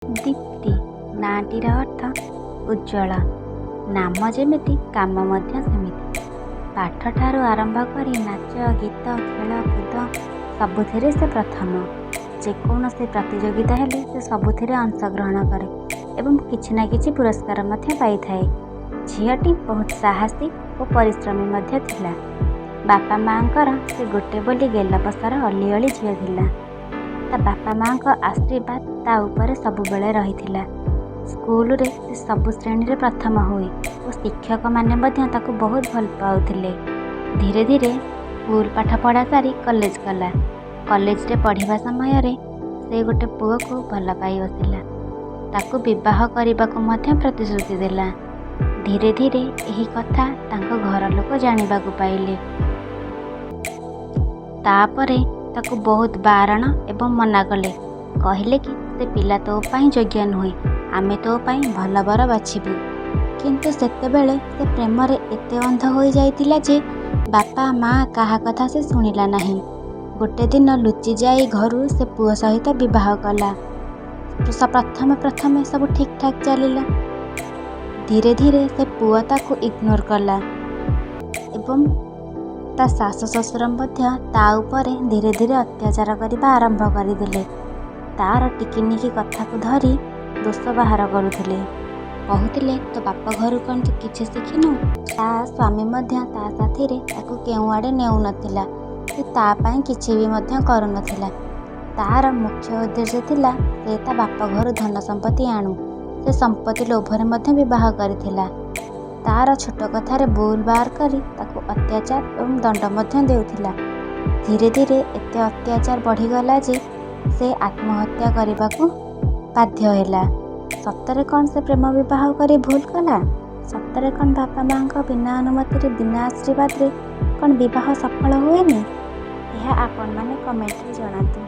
ଦୀପ୍ତି ନାଁଟିର ଅର୍ଥ ଉଜ୍ଜ୍ୱଳ। ନାମ ଯେମିତି, କାମ ମଧ୍ୟ ସେମିତି। ପାଠଠାରୁ ଆରମ୍ଭ କରି ନାଚ, ଗୀତ, ଖେଳକୁଦ ସବୁଥିରେ ସେ ପ୍ରଥମ। ଯେକୌଣସି ପ୍ରତିଯୋଗିତା ହେଲେ ସେ ସବୁଥିରେ ଅଂଶଗ୍ରହଣ କରେ ଏବଂ କିଛି ନା କିଛି ପୁରସ୍କାର ମଧ୍ୟ ପାଇଥାଏ। ଝିଅଟି ବହୁତ ସାହସୀ ଓ ପରିଶ୍ରମୀ ମଧ୍ୟ ଥିଲା। ବାପା ମାଆଙ୍କର ସେ ଗୋଟେ ବୋଲି ଗେଲବସର ଅଲିଅଳି ଝିଅ ଥିଲା। ତା ବାପା ମାଆଙ୍କ ଆଶୀର୍ବାଦ ତା ଉପରେ ସବୁବେଳେ ରହିଥିଲା। ସ୍କୁଲରେ ସେ ସବୁ ଶ୍ରେଣୀରେ ପ୍ରଥମ ହୁଏ ଓ ଶିକ୍ଷକମାନେ ମଧ୍ୟ ତାକୁ ବହୁତ ଭଲ ପାଉଥିଲେ। ଧୀରେ ଧୀରେ ସ୍କୁଲ ପାଠ ପଢ଼ା ସାରି କଲେଜ ଗଲା। କଲେଜରେ ପଢ଼ିବା ସମୟରେ ସେ ଗୋଟେ ପୁଅକୁ ଭଲ ପାଇ ବସିଲା। ତାକୁ ବିବାହ କରିବାକୁ ମଧ୍ୟ ପ୍ରତିଶ୍ରୁତି ଦେଲା। ଧୀରେ ଧୀରେ ଏହି କଥା ତାଙ୍କ ଘର ଲୋକ ଜାଣିବାକୁ ପାଇଲେ। ତାପରେ ତାକୁ ବହୁତ ବାରଣ ଏବଂ ମନା କଲେ। କହିଲେ କି ସେ ପିଲା ତୋ ପାଇଁ ଯୋଗ୍ୟ ନୁହେଁ, ଆମେ ତୋ ପାଇଁ ଭଲ ବର ବାଛିବୁ। କିନ୍ତୁ ସେତେବେଳେ ସେ ପ୍ରେମରେ ଏତେ ଅନ୍ଧ ହୋଇଯାଇଥିଲା ଯେ ବାପା ମାଆ କାହା କଥା ସେ ଶୁଣିଲା ନାହିଁ। ଗୋଟେ ଦିନ ଲୁଚି ଯାଇ ଘରୁ ସେ ପୁଅ ସହିତ ବିବାହ କଲା। ପ୍ରଥମେ ପ୍ରଥମେ ସବୁ ଠିକ୍ ଠାକ୍ ଚାଲିଲା। ଧୀରେ ଧୀରେ ସେ ପୁଅ ତାକୁ ଇଗ୍ନୋର କଲା ଏବଂ ତା ଶାଶୁ ଶ୍ୱଶୁର ମଧ୍ୟ ତା ଉପରେ ଧୀରେ ଧୀରେ ଅତ୍ୟାଚାର କରିବା ଆରମ୍ଭ କରିଦେଲେ। ତାର ଟିକିନିଖି କଥାକୁ ଧରି ଦୋଷ ବାହାର କରୁଥିଲେ। କହୁଥିଲେ, ତୋ ବାପ ଘରୁ କ'ଣ ତୁ କିଛି ଶିଖିନୁ? ତା ସ୍ୱାମୀ ମଧ୍ୟ ତା ସାଥିରେ ତାକୁ କେଉଁଆଡ଼େ ନେଉନଥିଲା କି ତା ପାଇଁ କିଛି ବି ମଧ୍ୟ କରୁନଥିଲା। ତାର ମୁଖ୍ୟ ଉଦ୍ଦେଶ୍ୟ ଥିଲା ସେ ତା ବାପ ଘରୁ ଧନ ସମ୍ପତ୍ତି ଆଣୁ। ସେ ସମ୍ପତ୍ତି ଲୋଭରେ ମଧ୍ୟ ବିବାହ କରିଥିଲା। ତାର ଛୋଟ କଥାରେ ଭୁଲ ବାହାର କରି ତାକୁ ଅତ୍ୟାଚାର ଏବଂ ଦଣ୍ଡ ମଧ୍ୟ ଦେଉଥିଲା। ଧୀରେ ଧୀରେ ଏତେ ଅତ୍ୟାଚାର ବଢ଼ିଗଲା ଯେ ସେ ଆତ୍ମହତ୍ୟା କରିବାକୁ ବାଧ୍ୟ ହେଲା। ସତରେ କ'ଣ ସେ ପ୍ରେମ ବିବାହ କରି ଭୁଲ କଲା? ସତରେ କ'ଣ ବାପା ମାଆଙ୍କ ବିନା ଅନୁମତିରେ, ବିନା ଆଶୀର୍ବାଦରେ କ'ଣ ବିବାହ ସଫଳ ହୁଏନି? ଏହା ଆପଣମାନେ କମେଣ୍ଟରେ ଜଣାନ୍ତୁ।